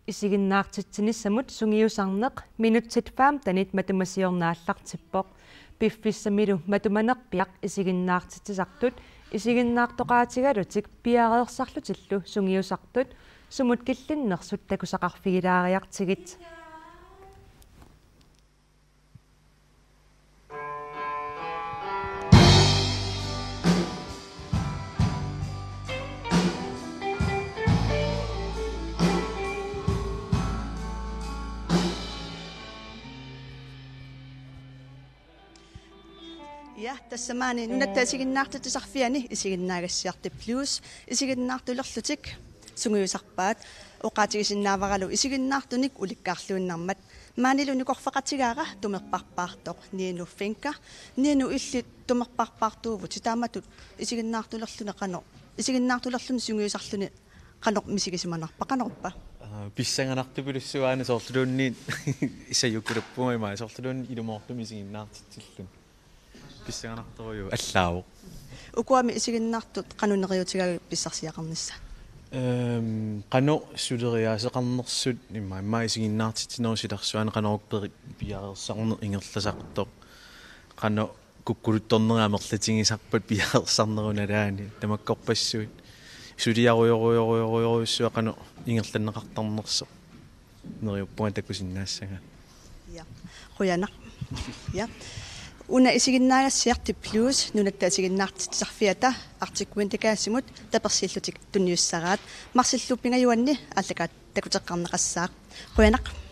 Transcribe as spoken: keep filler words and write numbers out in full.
Isiginnaartitsinissamut sungiusarneq minutsit femtenit matumasiorneq aallartippoq. Piffissamilu matumanerpiaq isiginnaartitsisartut isiginnaartoqaatigalutik piareersarlutillu sungiusartut sumut killinnersut takusaqarfigilaariartigit. Ja, tassa maani Nunatta Isiginnaartitsisarfiani isiginnaagassiartut plus isiginnaartulerlutik sungiusarpaat, oqaatigisinnaavaralu isiginnaartunik ulikkaarluinnarmat. Maanilu nikorfaqatigaara tumerparpaartoq Nino Fencker. Nino, illit tumerparpaartuuvutit, taamatut isiginnaartulerluni qanoq, isiginnaartulerluni sungiusarluni qanoq misigisimanarpa, qanorpa? Aa, pissanganartupilussuuvoq aana, soorluluunniit sajukulappunga ima, soorluluunniit ilumoortumik isiginnaartitsilluni. Pissanganartorujuuvoq, allaavoq. Ukuami isiginnaartut qanoq neriuutigaavit pissarsiaqarnissaat? Ehm, qanoq suleriaaseqarnersut, immaqa, immaqa isiginnaartitsinerup silarsuani qanoq peri-, piareersarneq ingerlasartoq. Qanoq kukkuluttornerit amerlatigisarpata piareersarnerup nalaani, tamakkorpassuit. Suliarujorujorujorujussuaq qanoq ingerlanneqartarnersoq. Neriuppunga takusinnaassagaat. Ja. Qujanaq. Ja. Una isiginnaagassiartut plus Nunatta Isiginnaartitsisarfiata Arctic Wintergaasimut tapersiillutik tunniussaraat. Marsillu pingajuanni aallakaat takuteqqaarneqassaaq. Qujanaq.